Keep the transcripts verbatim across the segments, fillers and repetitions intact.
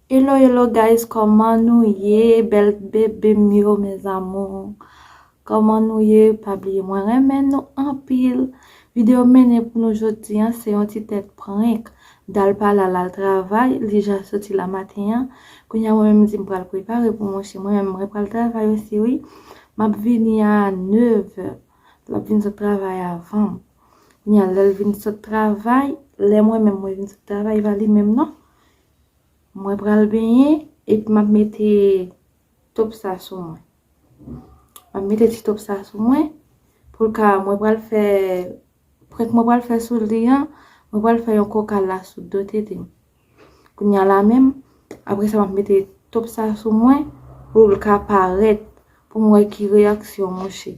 Hello, hello guys, kòman nou ye? Bèl bebe m yo, mes amours. Kòman nou ye? Pa bliye, mwen renmen nou anpil. Videyo m mennen pou nou jodi a, se yon ti tèt prank. Dal pa la, l al travay, li ja soti la maten an. Kounye a, mwen menm, m di m pral prepare pou mouche. Mwen menm, mwen pral travay osi, wi. M ap vini a nevè. L ap vin sot travay avan m. Kounye a, lè l vin sot travay, lè mwen menm, mwen vin sot travay, e pa li menm, non. Mwen pral benyen epi m ap mete top sa sou mwen. M ap mete ti top sa sou mwen pou l ka, mwen pral fè, prank mwen pral fè sou li an, mwen pral fè yon koka la sou do tete m. Kounye a la menm, apre sa m ap mete top sa sou mwen pou l ka parèt, pou m wè ki reyaksyon mouche.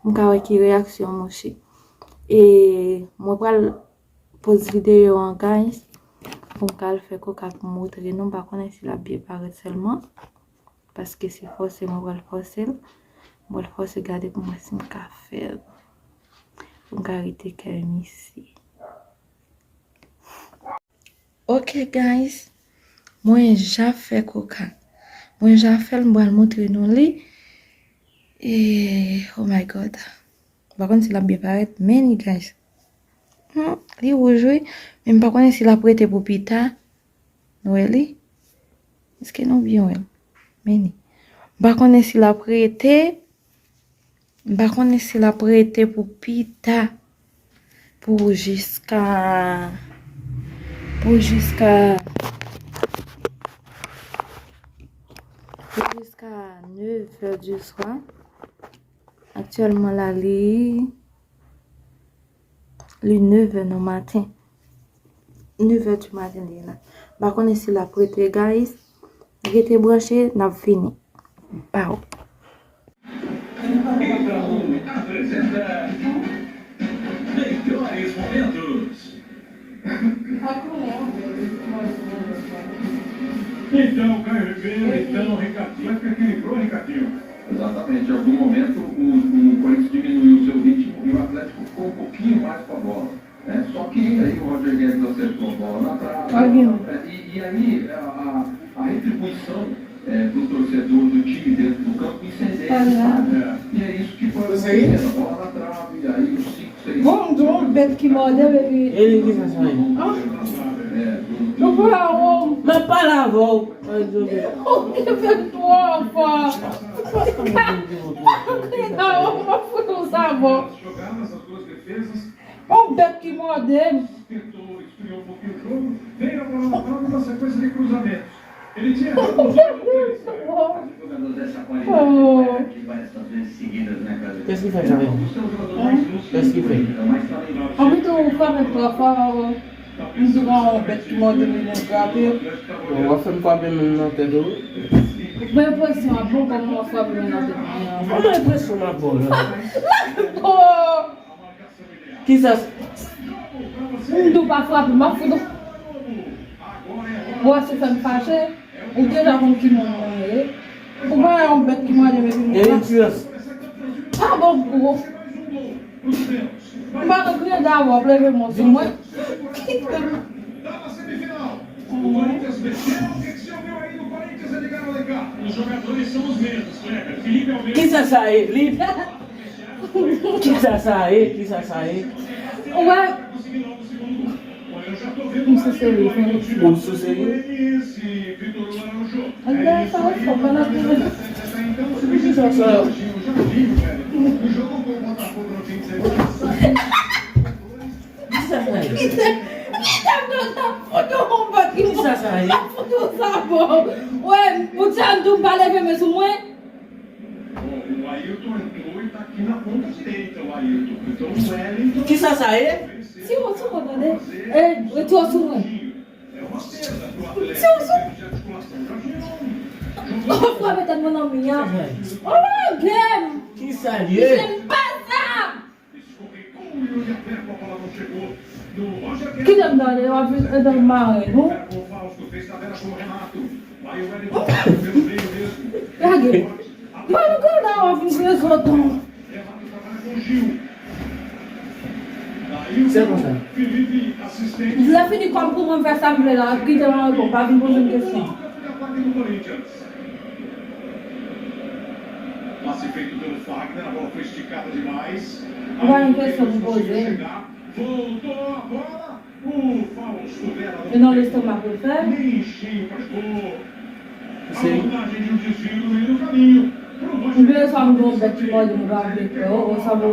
M ka wè ki reyaksyon mouche. E mwen pral poz videyo an, guys, pou m ka al fè koka pou m moutre nou. M pa konnen si l ap byen parèt sèlman, paske se fòse mwen pral fòse l. Mwen pral fòse gade pou m wè si m ka fè l. Pou m ka rete kè m isi. Ok, guys. Mwen ja fè koka. Mwen ja fè l, m pral moutre nou li. E, oh my God. M pa konn si l ap byen parèt, men li, guys. Hmm, li wouj, wi. Men m pa konnen si l ap rete pou pita. Nou wè li? Èske nou byen wè l? Men li. M pa konnen si l ap rete. M pa konnen si l ap rete pou pita, pou jiska, pou jiska, pou jiska nevè di swa. Aktyèlman la, li, li nevè nan maten. Nevè di maten li ye la. M pa konnen si l ap rete, guys. Rete branche, n ap vini. Pow. Itaú apresenta Melhores Momentos. Então, Caio Ribeiro, então, recadinho. Mas que equilibrou, recadinho. Exatamente. Em algum momento, o, o Corinthians diminuiu o seu ritmo e o Atlético ficou um pouquinho mais com a bola, né? Só que aí o Roger Guedes acertou a bola na trave. Olha. E, e aí a, a, a retribuição, é, do torcedor do time dentro do campo incendeia o estádio. E é isso que foi acontecendo. A bola na trave, aí os cinco, seis. Bon, bon, bèt ki mòde, bebe. E li ki fè sa, wi? É, do, do... Mwen pale avè w. Mwen pale avè w. Ou te fè twò fò. Mwen fout ou sa bon. Yon bèt ki mòde m. Kès ki fè sa yo? Kès ki fè? Anpito ou frape twò fò. M di w yon bèt ki mòde m, li vin frape. Bon, w ap fè m frape menm nan tèt ou. Mwen enpresyon ap bon kòman w ap frape menm nan tèt mwen an. Kòman enpresyon m ap ba w la? Oh! Kisa s- M di w pa frape, m ap fout ou. Ou ap fè m fache. Ou deja konn ki moun mwen ye. Ou pa yon bèt ki mòde m epi m... E yon ti rès. Pa bon pou ou. M pa nan kriye davò, pleve mò sou mwen. Kite m. Kisa sa ye? Li... Kisa sa ye? Kisa sa ye? Ou wè? M sou serye, frè. Ou sou serye? Ann sa, sa pa la pou mwen. Kisa sa? Kisa sa ye? Kisa sa ye? Wè, ou di an tou m pa leve men sou mwen. Kisa sa ye? Tire w sou mwen, tande. E, retire w sou mwen. Tire w sou... Oh, frape tèt mwen nan mi an. Oh, lage m. Kisa l ye? Jem pa sa. Kite m tande, w ap vin ede m mare nou. Lage. Mwen nou gade w ap vin kreze w tonton. Se konsa. Lè fini kòm pou mwen fè sa m vle la, kite m anrepo, pa vin poze m kesyon. Ou pa gen kesyon pou poze. E nan lestomak ou fè. Se. M vle sa m gen yon bèt ki mòde m pa vle kwè, o, o, sa vle.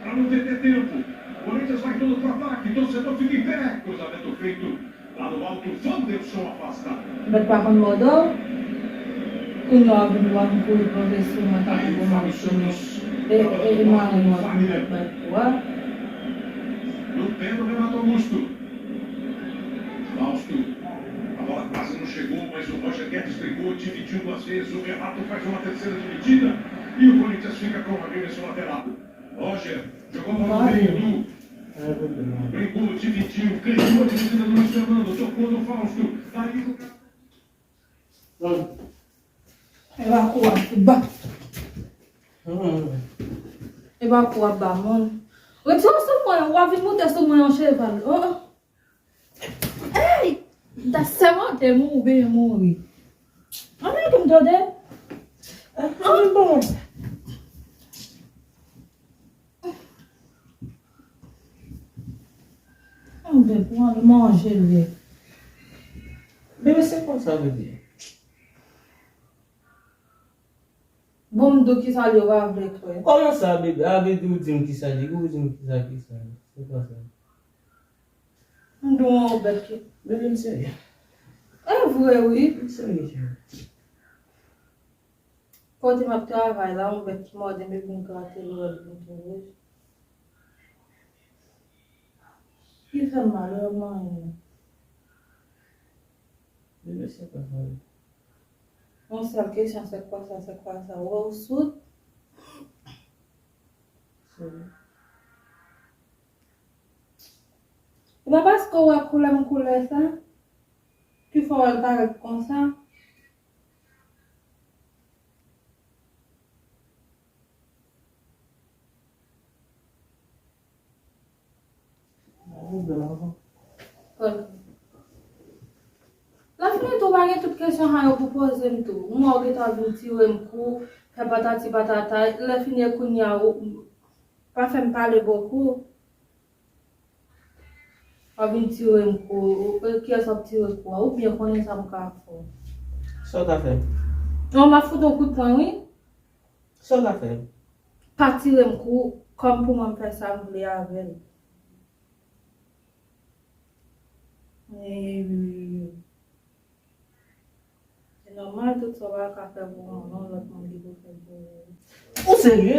Pra não perder tempo, Corinthians vai todo pro ataque, torcedor fica em pé, cruzamento feito lá no alto, Wanderson afasta. Bèt pa konn mòde w. Kounye a w vin wè m kouri plonje sou mwen tankou gwo machin. E, e, e mare m w ap vin met bèt pou a. No pé do Renato Augusto. Fausto. A bola quase não chegou, mas o Roger Guedes pegou, dividiu duas vezes. O Renato faz uma terceira dividida e o Corinthians fica com o arremesso lateral. Roger jogou a bola no meio. Brigou, dividiu, ganhou a dividida do Luiz Fernando, tocou no Fausto. Daí o cara. Epa kou ap ba. Epa kou ap ba moun. Retire w sou mwen, w ap vin monte sou mwen yon cheval. Oh, oh. Ey! M ta sèmante m ou byen mouri. Ann ede m tande. Ah, bon. Ann byen pou ann manje l ye. Bebe, se konsa, bebe. Bon, m di w kisa l ye, w pa vle kwè. Kòman sa, bebe? A, bebe, ou di m kisa l ye, ou di m kisa, kisa l ye. Se konsa. M di w yon bèt ki. Bebe, m serye. E vre, wi. M serye, cheri. Kote m ap travay la, yon bèt ki mòde m epi m grate l, ou wè l vin tou wouj. Li fè m mal, ou wè m manyen. Bebe, se pa vre. Yon sèl kesyon, se kwa sa, se kwa sa? Ou wè ou soud? Se vre. E pa paske w wè koulè m koulè sa, ki fè w wè l parèt konsa. Lafini tou pa gen tout kesyon sa yo pou poze m tou. M wè w gentan vin tire m kou, fè patati patata, lè fini e kounye a ou pa fè m pale bokou. W ap vin tire m kou, ou, e kiyès w ap tire kou a? Ou byen konnen sa m ka fè w. Sa w ka fè? Non, m ap fout ou kout pwen, wi. Sa w ka fè? Pa tire m kou, kòm pou mwen m fè sa m vle avè l. E, se nòmal, tout sa w pa ka fè pou yon lòt moun ki pou fè pou ou. Ou serye?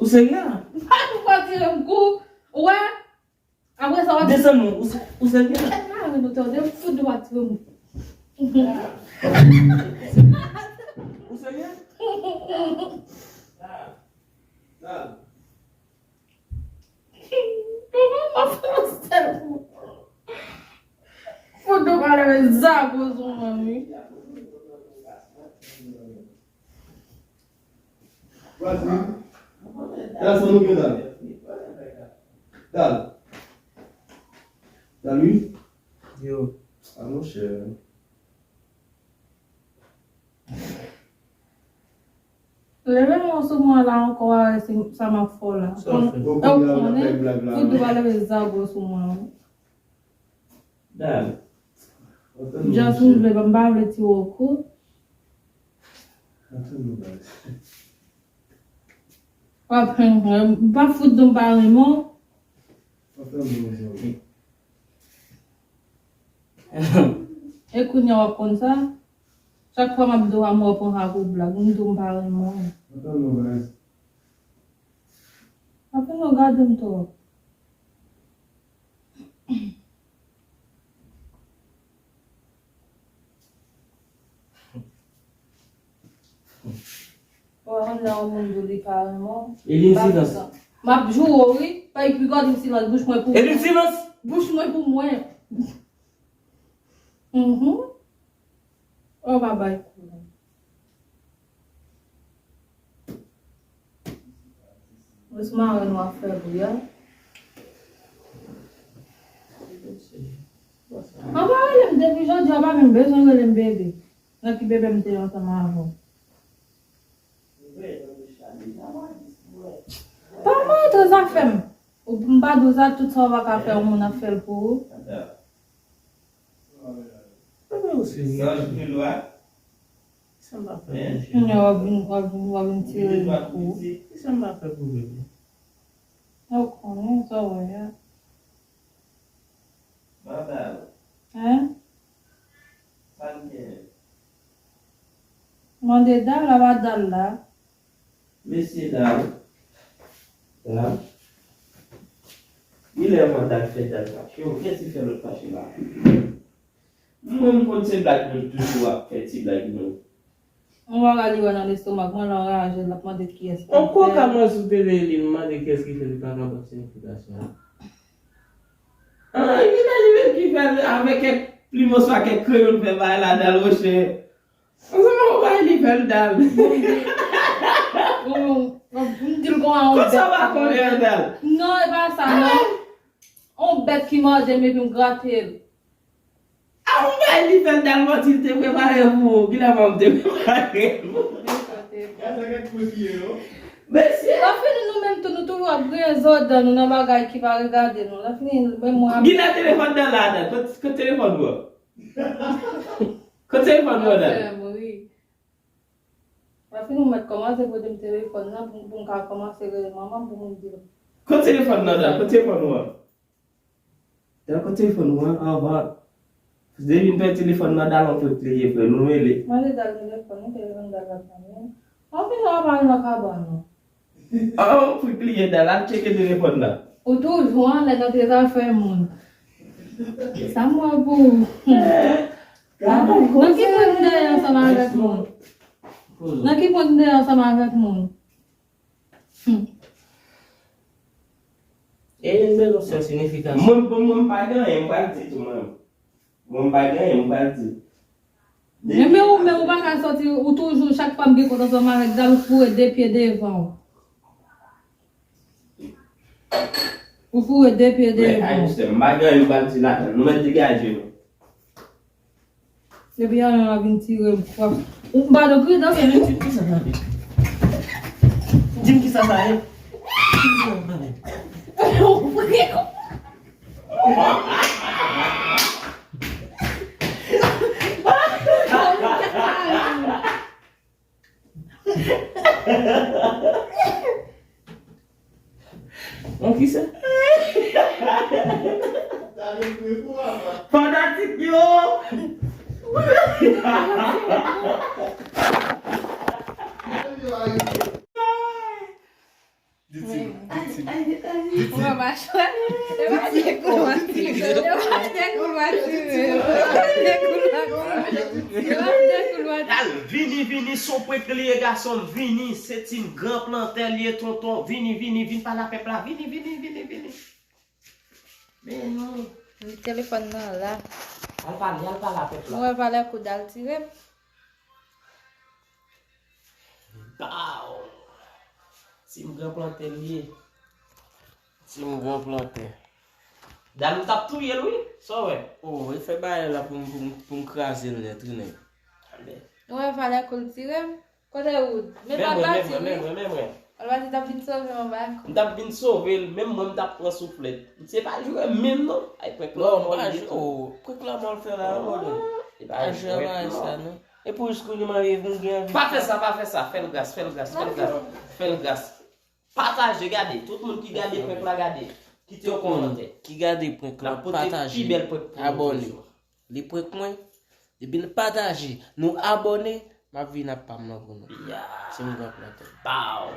Ou serye? Pa pou pa tire m kou, ou wè? Apre sa, w ap desann non, ou se-, ou serye? Mwen pa renmen nou tande, m fout dwa tire m. Ou serye? Kòman m ap fè yon sèl kou? Fout dwa leve zago sou mwen, wi. Vas-y. Dal, sa nou gen la? Dal. Dal, wi. Yo. A, monchè. Leve men w sou mwen la ankò, a, se sa m ap fè w la. Sa w fè? Ou konnen, ou konnen, fout dwa leve zago sou mwen, wi. Dal. Just m vle, m pa vle tire w kou. Antann nou, baz. W ap fè m, m pa fout nou pa renmen w. Antann nou, zanmi. E kounye a w ap konn sa? Chak fwa m ap di w a mò pran sa pou blag, m di w m pa renmen w. Antann nou, baz. Anfen, nou gade m twòp. Ou wè, konn lè yon moun di w li pa renmen w. Eline, silans. M ap joure w, wi. Pa epi gade m silans bouch mwen pou. Eline, silans. Bouch mwen pou mwen. Mhm. Ou pa bay kou. Wes maren w ap fè bri a. An pa rele m depi jodi a, w pa menm bezwen rele m bebe. Nan ki bebe m te ye ansanm avè w? Pa mwen antre zafè m. Ou m pa di w sa, tout sa w pa ka fè, yon moun ap fè l pou ou. Bebe, ou serye? Sa m pa fè pou jere. Kounye a w ap vin, w ap vin, w ap vin tire m kou. Kisa m pa fè pou bebe? Ou konnen sa w wè a. Madal. Hein? Sa n gen? Mande Dal, la pa Dal la. Mesye Dal. Dal. Kilè Madal fè Dal fache? Ou kiyès ki fè lòt fache la? Mwen, m konn se blag nou toujou ap fè ti blag nou. Yon bagay li wè nan lestomak mwen, l anraje, l ap mande kiyès ki fè l. On koka mwen sou tele li, m mande kiyès ki fè li pa ka ban m siyifikasyon an. Ah, li la li menm ki fè l avèk kèk plim oswa kèk kreyon l fè bagay la dan l wochè. Ansanm ak yon bagay li fè l dan l. Bon, m di l konsa yon bèt. Konsa w pa konnen an dan l. Non, e pa sa, non. Yon bèt ki manje m epi m grate l. A, yon bagay li fè l dan l manti, li te prepare pou ou. Kilè mwen m te prepare l pou ou? Gade sa kèk kout li ye, non? Mesye! Lè fini, nou menm tou, nou toujou ap griyen zo dan nou nan bagay ki pa regade nou. Lè fini, menm mwen ap... Gina telefòn nan la, dan. Kot, kot telefòn ou an? Kot telefòn ou an, dan? Lè fini, ou mèt kòmanse pote m telefòn nan pou, pou m ka kòmanse rele manman m pou m di l. Kot telefòn nan, dan? Kot telefòn ou an? Dal, kot telefòn ou an? Anvan. Depi m pèdi telefòn nan, Dal, on fwit li ye, frè, nou rele. Mande Dal telefòn, wi, telefòn Dal la pa gen. Anpil nan pa nan kabann nan. On fwit li ye, Dal, al tcheke telefòn nan. Ou toujou anlè nan de zafè moun. Sa m wè pou ou. Nan ki pwen m dèyè ansanm avèk moun? Nan ki pwen m dèyè ansanm avèk moun? Hmm. E li bezwen fè siyifikasyon. Mwen, mwen, mwen pa gen anyen, mwen pral di tou, mwen. Mwen pa gen anyen, mwen pral di. Men, men ou, men ou pa ka sòti, ou toujou, chak fwa m gen kont ansanm avèk Dal, ou foure de pye devan w. Ou foure de pye devan w. Men, Einstein, m pa gen anyen, m pral di ladan. Nou mèt degaje nou. Epi yon lòt vin tire m kwa. Ou m pa nan pridan. Di m kisa sa ye. Di m kisa sa ye. Ou fou. An kisa? Fanatik yo! Di ti, di ti. Ou wè machwè? E pa de koulwa tire. E pa de koulwa tire. E pa de koulwa tire. E pa de koulwa tire. Dal, vini, vini, se yon prank li ye, gason m, vini. Se Team Gran Plantè li ye, tonton. Vini, vini, vin pale a pèp la. Vini, vini, vini, vini. Men nou. Telefòn nan la. Al pale, al pale a pèp la. Mwen pale kou Dal tire m. Baw! Team Gran Plantè li ye. Team Gran Plantè. Dal, m t ap touye l, wi. Sa w wè? Oh, e fè bagay la pou m, pou m, pou m kraze l nèt, wi, nèg. Ou wè valè kou l tire m? Kote Wood? Men pa pati, wi. Men mwen, men mwen, men mwen. Al pati t ap vin sove m anba kou. M t ap vin sove l, menm mwen m t ap pran souflèt. Se pa jwe menm non. Ay, prank la mò l ye tou. Oh, prank la mò l fè la, mò l. E pa jwe bagay sa non. E pou jis kounye m arive m gen anvi. Pa fè sa, pa fè sa. Fè l gras, fè l gras, fè l gras. Fè l gras. Pataje, gade. Tout moun ki gade prank la, gade. Kite yon kòmantè. Ki gade prank la, pataje. N ap pote pi bèl prank pou nou toujou. Abòne. Li prank mwen. Depi n pataje, nou abòne, m ap vin ap pa m nan pou nou. Ya. Se m Gran Plantè. Baw.